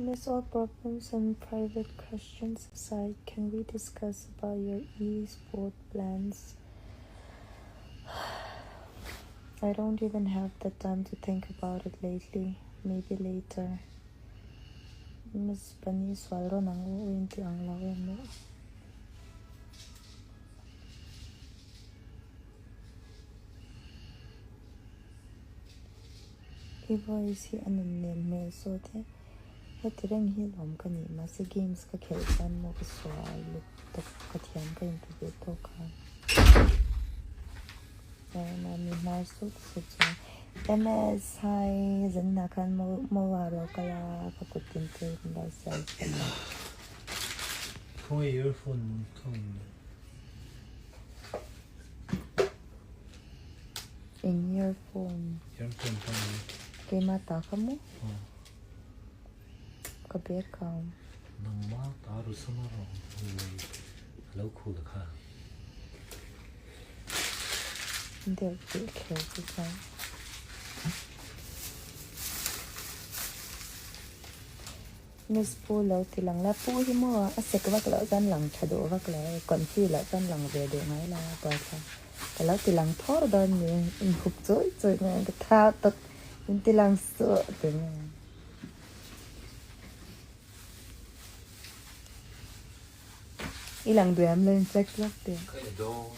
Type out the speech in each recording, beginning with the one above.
Miss all problems and private questions aside, can we discuss about your e-sport plans? I don't even have the time to think about it lately. Maybe later. Miss Bunny sual rawn ang u in ti ang lo em maw? I voice hi a nun nem hmel sawt e. Heti reng hi lawm ka nih mahse games ka khelh chuan maw ka sual lutuk ka thiam ka inti ve tawk a. Mami hmar sut sut chuan MS hi zanna khan maw maw a lo kal a ka kut tin te min lo siam sak a. Khawngaih earphone ka awm lo. Eng earphone? Earphone ka awm lo. Keimah ta kha maw? Aw. Ka bag ka awm. Nangmah ta rusama rawng lei a lo khul kha. Deuh teh kher chu chuan. Miss Pu lo ti lang la, Pu hi maw a sek vak loh chuan lang tha duh vak lo e, confi loh chuan lang ve duh ngai lo a buaithlak. Ka lo ti lang thawr dawn ni, inhup chawih chawih mai ang ka tha tawp in ti lang suh ti mai ang. I lang duh em lo in flex lawk teh. Ka e dawn.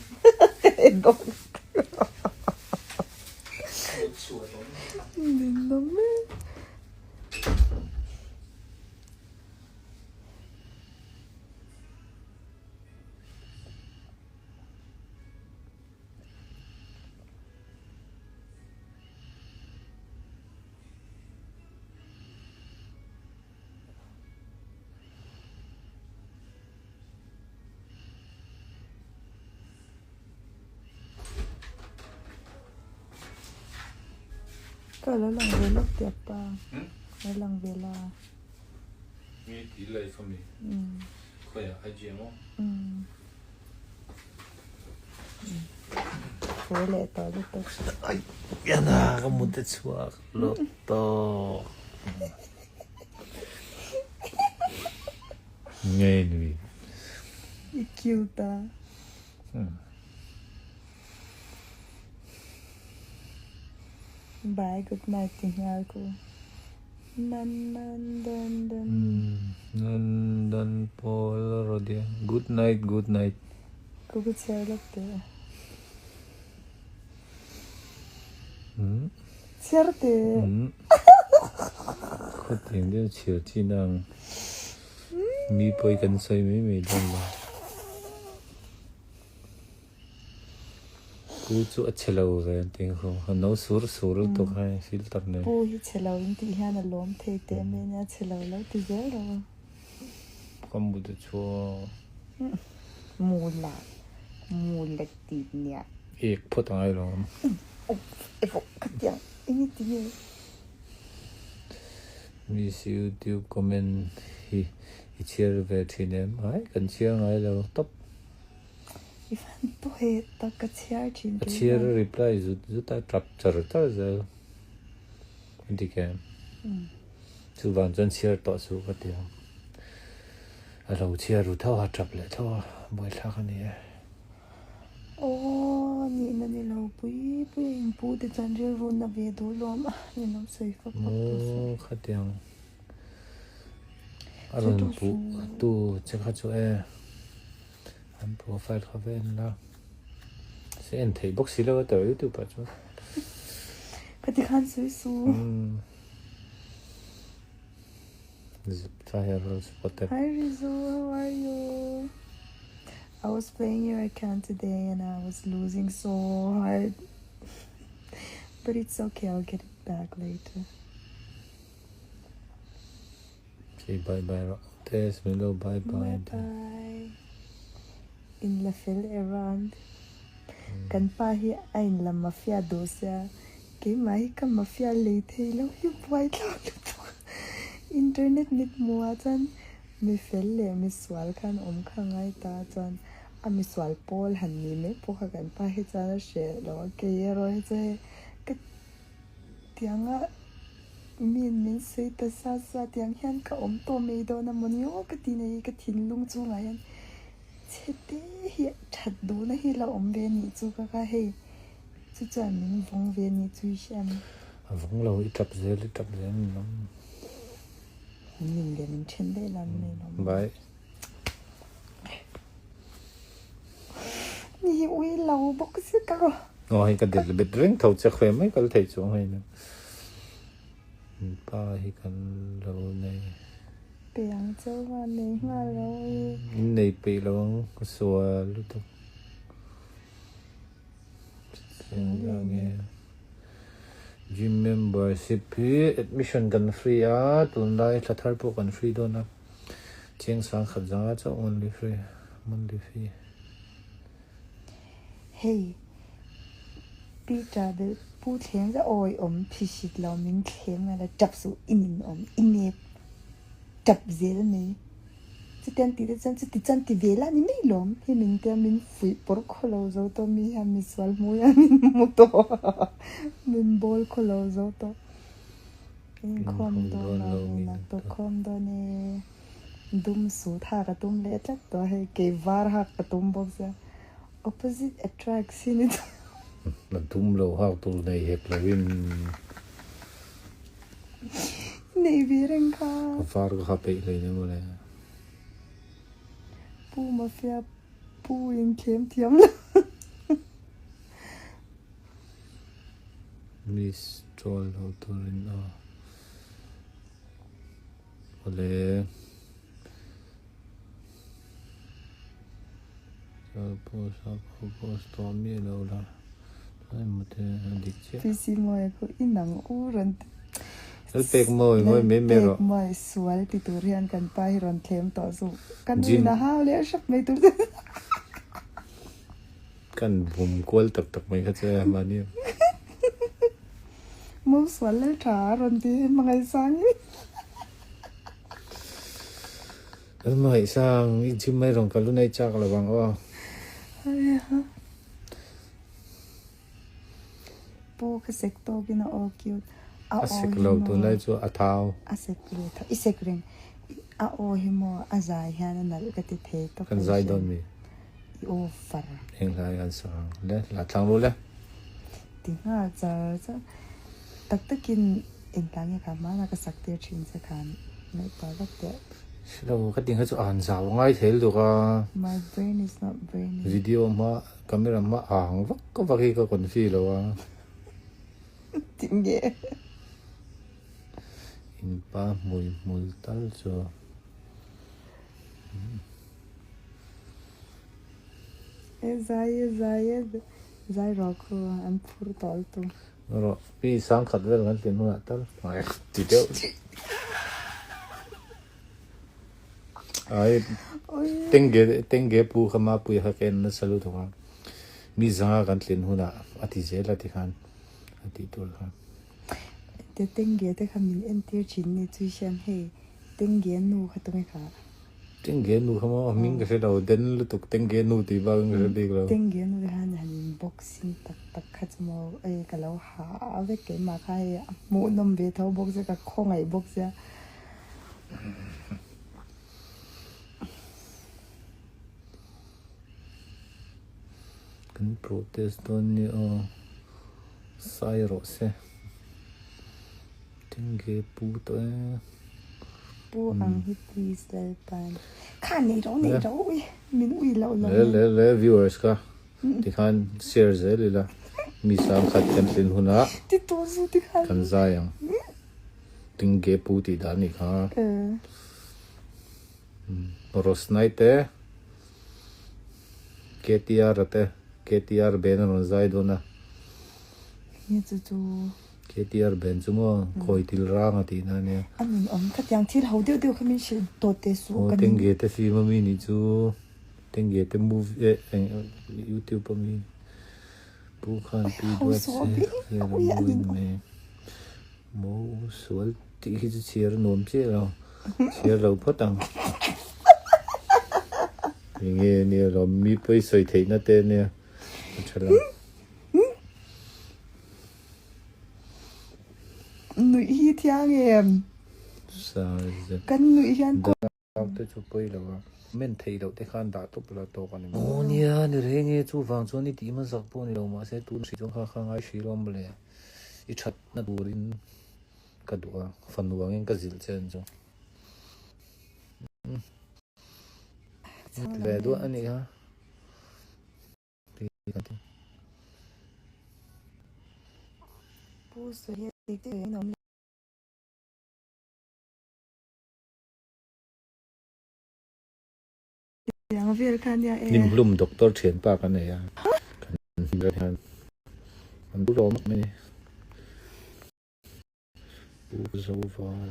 Ka e dawn. Chhuah dawn. Ninawm e. Ka lo lang ve lawk tih pa. Lo lang ve la. Mi ti live a mi. Khawiah IG emaw? Fur leh tawh lutuk. Ai yana ka mut a chhuak lawk tawh. Ngei nui. I cute a. Bye good night ti nghal ku. Nan nan dan dan. Nan dan pawl rodia. Good night good night. Ku ku chhiar lawk teh. Chhiar teh. Khawtiang deuh chhiar chin ang. Mi pawi kan sawi mai mai dawn lo. Pu chu a chhe lo ve an ti khaw. A no sur sur lutuk hei filter nei. Pu hi chhe lo in tih hian a lawm thei teh mai ania a chhe lo lo ti zel lo a. Ka mu te chuan. Mu la mu la ti nia. Ek phawt a ngai lo ang. Evo ka tiang eng i ti nge. Miss YouTube comment hi i chhiar ve thin em? Ai kan chhiar ngai lo tawp. I fan pawh he tak ka chhiar thin A chhiar a reply zut zut a tap char char zel a dik em? Chuvang chuan chhiar tawh suh ka ti ang. A lo chhiar ru tho a tap leh tho a buaithlak a ni e. Aw nihna ni lo pui pui a inpu te chuan rilru na ve duh lawm a ninawm sawi fak fak tawh suh. Maw khatiang a rawn puh tu che kha chu e. An profile kha va en la. Se en theih bawk si lo a tawh YouTube ah chuan. Ka ti khan sawi su. Zip fire spotted. Hi Rizu, how are you? I was playing your account today and I was losing so hard. But it's okay, I'll get it back later. Say bye bye rawh. Tess min lo bye bye. Bye bye. In la fel around. Kan pa hi a in la mafia duh sia. Keimah hi ka mafia lei thei lo hi buai thlak lutuk. Internet mit hmuh ah chuan mi fel leh mi sual khan awm kha ngai ta chuan a mi sual pawl han ni mai pawh kha kan pa hi chuan a hreh lo a. Kei erawh hi chu hei ka tianga. Mi in min. min sawi ta sa sa tiang hian ka awm tawh mai dawn a mawni aw ka ti nei ka thinlung chungah hian chhe te hi that duhna hi la awm ve nih chu ka kha hei chu chuan min vawng ve nih chu i hria ang. A vawng lo i tap zel i tap zel min awm. Min nin leh min then daih la min nei lo. Bye. Ni hi ui lo bawk si ka rawh. Aw hei ka del bet reng tho che khawi mai kal thei chuang hei nen. Pa hi kan lo nei. Pe ang cheu va nei nghal lo i. In nei peih lo ang ka sual lutuk. Gym membership hi admission kan free a tunlai thla thar pawh kan free dawn a. Chiang sang khat zanga chauh monthly free monthly fee. Hei Peter bel pu thleng za awi awm phihrit lo min thleng la la tap suh i nin awm i nep tap zel mai chutiang tih te chuan chuti chuan ti ve la ni mai lawm hi min tia min fuih pawrh khaw lo zo tawh mi hian misual hmui a min hmu tawh min bawl khaw lo zo tawh. Inkhawm dawn lo mi nak tawh khawm dawn e. Dum sut hak a tum leh tlat tawh a hei kei var hak ka tum bawk sia opposite attracts hi ni tawh. Na dum lo hak tur nei hek lo in. Nei ve reng kha. Ka var ka ha peih hlei nem mawle. Pu Mafia pu in thlem thiam lo. Miss troll ho turin a awle post a post tawh miah lo la chuan emaw te a dik chiah. PC mawi khu i nang u rawn ti. Lal pek mawi ngawi mai mai rawh. Lal pek mawi sual ti tur hian kan pa hi rawn thlem tawh zu. Ka nuin a hau leh hrep mai tur. Kan bum kual tak tak mai kha che mahni. Mo sual lal tha a rawn ti hmangaihsang i. Lal hmangaihsang i gym mai rawn kal lunai chak lo ang aw. Pu ka sek tawk in a aw cute. A sek lo tunlai chu a thau. A sek le tho i sek reng a aw hi maw a zai hian a nalh ka ti thei tawp. Kan zai dawn mi. I aw far. Eng hlai an sak ang le la thlang ru le. Ti nghal char char. Tak takin eng hla nge kha hmana ka sak tir thin che khan ngaihtuah vak teh. Hre lo ka ti kha chu a han zau ngai thei lutuk a. My brain is not braining. Video hma camera hma a ang vak vak hi ka confi lo a. Ti nge. In pa hmui hmul tal chu. E zai e zai e zai rawh khu an phur tawh lutuk. Rawh pi sang khat vel kan tlin hunah tal ti deuh. Ai tengge tengge pu kha ma pui kha ka en nasa lutuk a. Mi zanga kan tlin hunah a ti zel a ti khan a tih tur kha. Te tengge te kha min entir thin ni chui hian hei tengge nu kha tunge kha. Tengge nu kha maw hming ka hre lo den lutuk tengge nu tih bak in ka hre bik lo. Tengge nu te khan han in boxing tak tak kha chu maw ei ka lo ha vek keimah kha hei a hmuhnawm ve tho bawk sia ka khawngaih bawk sia. Kan protest dawn nia aw sai rawh se. Tengge pu tawh e. Pu ang hi please Lalpan. Kha nei ro nei ro ui min ui loh lo. Le le le viewers ka tikhan share zel ila mi sang khat kan tlin hunah Ti tu zu ti khan. Kan zai ang. Tengge pu tih dan nih kha. Rosnai te KTR a te KTR ben a rawn zai dawn a. Nge chu chu. KTR ben chu maw khawi til rang a tih na ania. A nun awm kha tiang thil ho deuh deuh kha min hrilh dawt teh suh ka ning. Tengge te film a mi nih chu Tengge te movie eh eng youtube a mi pu khan pi duat se vel a mawi mai maw sual tih hi chu chhiar a nuam chiah lo chhiar lo phawt ang enge nia lawm mi pawi sawi theihna te ania a tha lo. Nuih hi. thiang em? Kan nuih hian kawng. Au te chu pawi lo a, men theih loh te khan dah tawp la tawk a ni maw? Aw nia, ni reng e, chuvang chuan i tih hmasak pawh ni lo mahse tun hrih chuan kha kha ngai hrih lo mawle, i thatna turin ka duh a, fanu angin ka zilh che an chu. Ve duah a nih kha. Pu sawi hi a dik chiah in a awm le. Tiang vel kha nia e. Nimhlum doctor thianpa ka nei a, kan hmel hian an duh lo mai a ni. Pu Zoval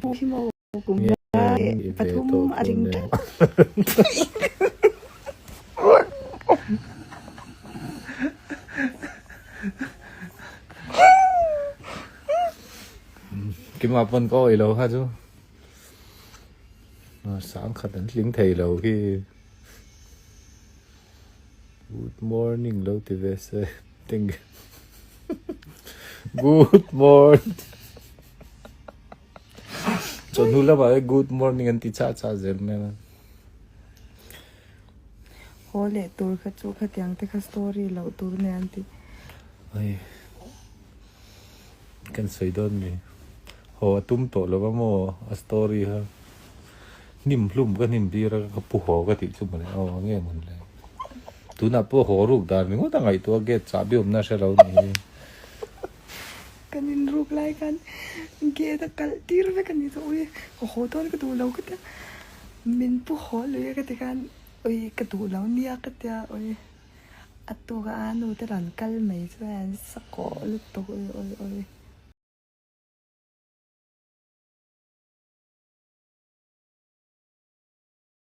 Pu hi maw kum lai pathum a ring tlat. Keimah pawn ka awih lo kha chu sang khat an tling thei lo khi good morning lo ti ve se teng good morning chawhnu lamah hian good morning an ti chah chah zel mai a. Haw leh tur kha chu khatiang te kha story loh tur nia an ti. Ai. Kan sawi dawn mi. Haw a tum tawh lo a maw a story kha. Hnim hlum ka hnim tir a ka pu haw ka tih chu mawle aw nge mawn le. Tunah pawh haw ruk dan ringawt a ngaihtuah a gate chahbi awmna hre lo ni hi. Kan inruk lai khan gate a kalh tir vek a ni chu ui ka haw dawn ka duh lo ka tia min pu haw lui a ka ti khan ui ka duh lo nia ka tia ui. A tuk a nu te rawn kal mai chuan sakawh lutuk ui ui ui.